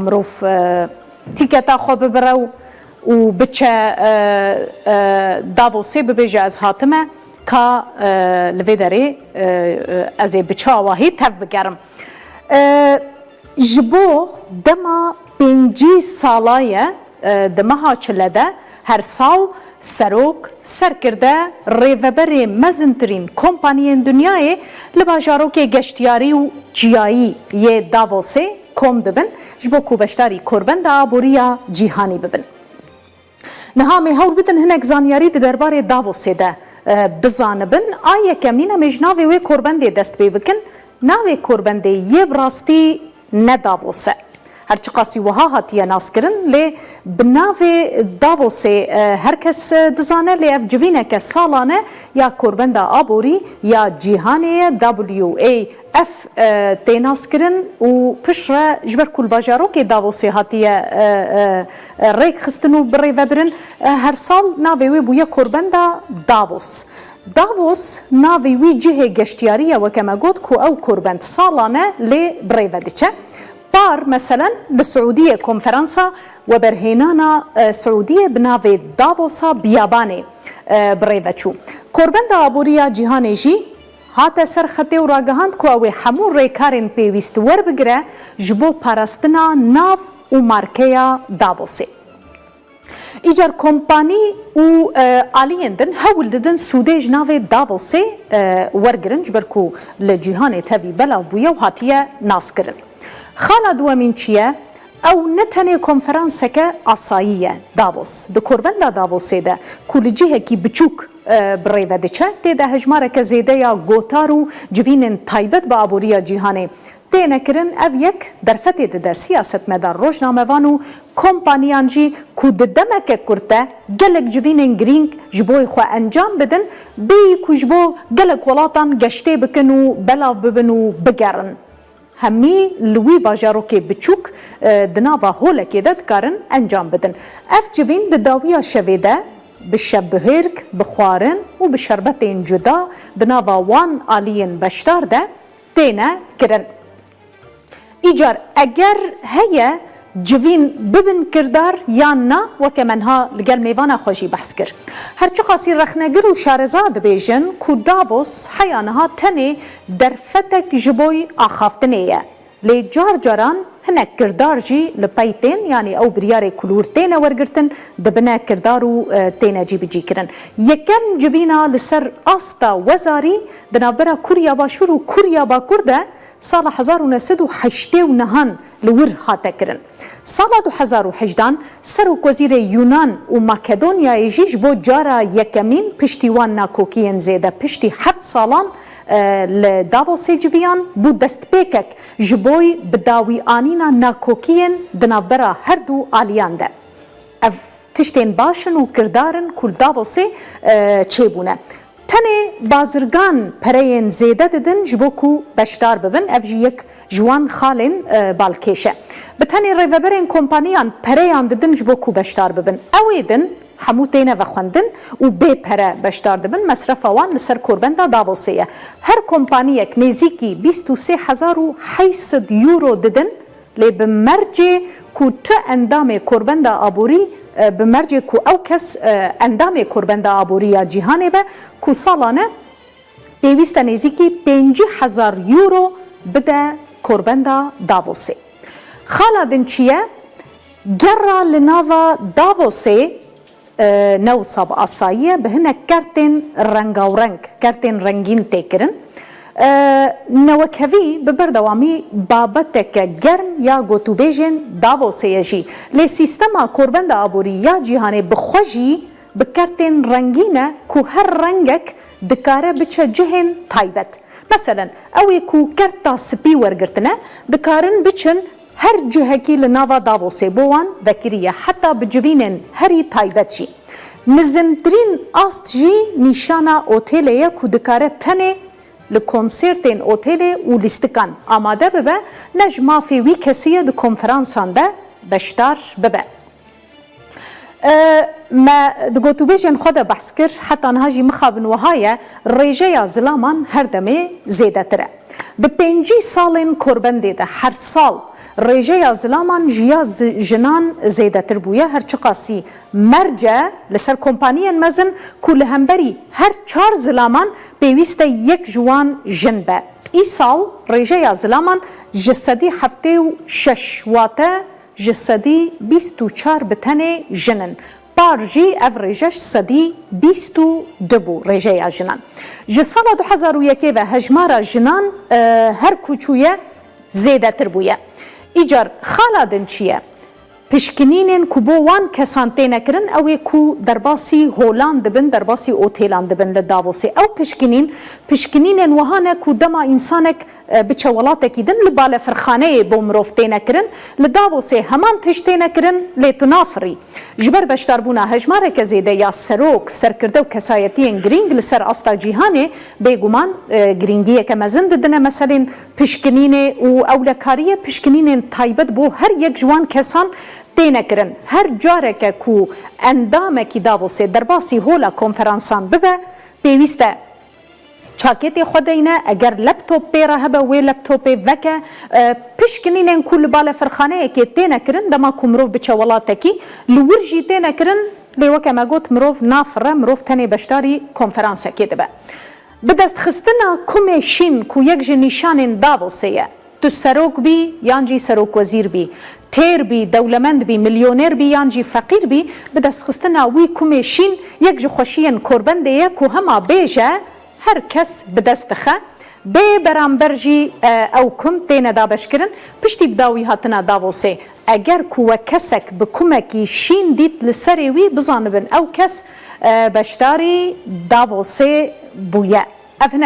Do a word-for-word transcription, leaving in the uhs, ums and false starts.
mirov, e, tîketa xwe bibire û, û biçe, e, e, Davosê, bibêje ez hatime, ka, e, li vê derê, e, e, ez ê bi çi awahî tev bigerim. E, ji bo dema pêncî sala ye, e, di meha çile de her sal serok, serkirde, rêveberê mezintirîn kompaniyên dinyayê li bajarokê geştiyarî û çiyayî yê Davosê kom dibin, ji bo ku beşdarî korbenda aboriya cîhanî bibin. Niha em ê hewl bidin hinek zanyarî di derbarê Davosê de, e, bizanibin. A yekemîn, em ê ji navê wê korbendê dest pê bikin. Navê korbendê yê bi rastî ne Davos e. Her çiqasî wiha hatiye naskirin, lê bi navê Davosê, e, her kes, e, dizane, lê ev civîneke salane ya korbenda aborî ya cîhanê ye, W A F, e, tê naskirin û piştre ji ber ku li bajarokê Davosê hatiye, e, e, e, rêk xistin û birêvebirin, e, her sal navê wê bûye korbenda Davos. Davos navê wî cihê geştiyarî ye, weke me got ku ew korbend salane lê birêve diçe. Par, meselen, li Siûdiyê konferansa weberhênana, e, Siûdiyê bi navê Davosa Biyabanê, e, birêve çû. Korbenda Aboriya Cîhanê jî hate ser xetê û ragihand ku ew ê hemû rêkarên pêwîst werbigire ji bo parastina nav û markeya Davosê. Îcar kompanî û, e, aliyên din hewl didin sûdê ji navê Davosê, e, wergirin, ji ber ku li cîhanê tevî belav bûye û hatiye naskirin. Xala duwemîn çi ye? Ew ne tenê konferanseke asayî ye. Davos, di korbenda Davosê de ku li cihekî biçûk, e, bi rê ve diçe, tê de hejmareke zêde ya gotar û civînên taybet bi aboriya cîhanê têne kirin. Ev yek derfetê dide siyasetmedar, rojnamevan û kompaniyan jî ku di demeke kurt de gelek civînên girîng ji bo xwe encam bidin, bêyî ku ji bo gelek welatan geştê bikin û belav bibin û bigerin. Hemî li wî bajarokê biçûk, e, di nava holekê de dikarin encam bidin. Ev civîn di dawiya şevê de bi şevbihêrk, bi xwarin û bi şerbetên cuda di nava wan aliyên beşdar de têne kirin. Îcar eger heye civîn bibin kirdar yan na, weke me niha li gel mêvana xwe jî behs kir. Her çiqasî rexnegir û şareza dibêjin ku Davos heya niha tenê derfetek ji boy axaftinê ye. Lê car caran hinek kirdar jî li pey tên, yanî ew biryarê ku li wir têne wergirtin, dibine kirdar û, e, têne cîbicîkirin. Yekem civîna li ser asta wezarî di navbera Kurya Başûr û Kurya Bakur de sala hezar û neh sed û heştê û nehan li wir hate kirin. Sala du hezar û hejdan serokwezîrê Yunan û Makedonyayê jî ji bo cara yekemîn piştî wan nakokiyên zêde, piştî heft salan, e, li Davosê civiyan, bû destpêkek ji boy bi dawî anîna nakokiyên di navbera her du aliyan de. Ev tiştên baş in û kirdar in ku li Davosê, e, çêbûne. Tenê bazirgan pereyên zêde didin ji bo ku beşdar bibin. Ev jî yek ji wan xalên, e, balkêş e. Bi tenê rêveberên kompaniyan pereyan didin ji bo ku beşdar bibin. Ew ê din hemû têne vexwendin û bê pere beşdar dibin. Mesrefa wan li ser korbenda Davosê ye. Her kompaniyek nêzîkî bîst û sê hezar û heyt sed euro didin. Lê bi mercê ku tu endamê korbenda aborî, e, bi mercê ku ew kes, e, endamê korbenda aborî ya cîhanê be, ku salane pêwîst e nêzîkî pêncî hezar euro bide korbenda Davosê. Xala din çi ye? Gera li nava Davosê, e, ne wisa bi asayî ye, bi hinek kertên rengawreng, kertên rengîn tê kirin. E, newekhevî bi berdewamî babeteke germ ya gotûbêjên Davosê ye jî. Lê sîstema korbenda aborî ya cîhanê bi xwe jî bi kertên rengîn e ku her rengek dikare biçe cihên taybet. Meselen, ew ê ku kerta spî wergirtine, dikarin biçin her cihekî li nava Davosê, bo wan vekirî ye, heta bi civînên herî taybet jî. Nizintirîn ast jî nîşana otêlê ye ku dikare tenê li konsertên otêlê û lîstikan amade bibe, ne ji mafê wî kesî ye di konferansan de beşdar bibe. E, me di gotûbêjên xwe de behs kir, heta niha jî mixabin wiha ye, rêjeya zilaman her demê zêdetir e. Di pêncî salên korbendê de her sal Rêjeya zilaman ji ya zi- jinan zêdetir bûye, her çiqasî merc e li ser kompaniyên mezin ku li hemberî her çar zilaman pêwîst e yek ji wan jin be. Îsal rêjeya zilaman ji sedî heftê û şeş, wate ji sedî bîst û çar bi tenê jin in. Par jî ev rêje ji sedî bîst û du bû, rêjeya jinan. Ji sala du hezar û yekê ve hejmara jinan, e, her ku çûye zêdetir bûye. Îcar xala din çi ye? Pişkinînên ku bo wan kesan têne kirin, ew ê ku derbasî holan dibin, derbasî otêlan dibin li Davosê. Ew pişkinîn, pişkinînên wiha ne ku dema însanek, e, biçe welatekî din, li balefirxaneyê bo mirov têne kirin, li Davosê heman tişt têne kirin, lê tu nafirî. Ji ber beşdarbûna hejmareke zêde ya serok, serkirde û kesayetiyên girîng li ser asta cîhanê, bêguman, e, girîngiyeke mezin didine meselên pişkinînê û ewlekariyê pişkinînên taybet bo her yek ji wan kesan têne kirin. Her careke ku endamekî Davosê derbasî hola konferansan bibe, pêwîst e çakêtê xwe deyne, eger laptop pê re hebe, wê laptopê veke. E, pişkinînên ku li balefirxaneyekê têne kirin, dema ku mirov biçe welatekî, li wir jî têne kirin, lê weke me got, mirov nafire, mirov tenê beşdarî konferansekê dibe. Bi destxistina kumê şîn ku yek ji nîşanên Davosê ye, tu serok bî yan jî serokwezîr bî, têr bî, dewlemend bî, milyoner bî yan jî feqîr bî, bi destxistina wî kumê şîn yek ji xweşiyên korbendê ye ku hema bêje, her kes bi dest dixe. Bê beramber jî, e, ew kum têne dabeşkirin. Piştî bi dawî hatina Davosê, eger ku we kesek bi kumekî şîn dît li serê wî, bizanibin ew kes, e, beşdarî Davosê bûye. Ev hinek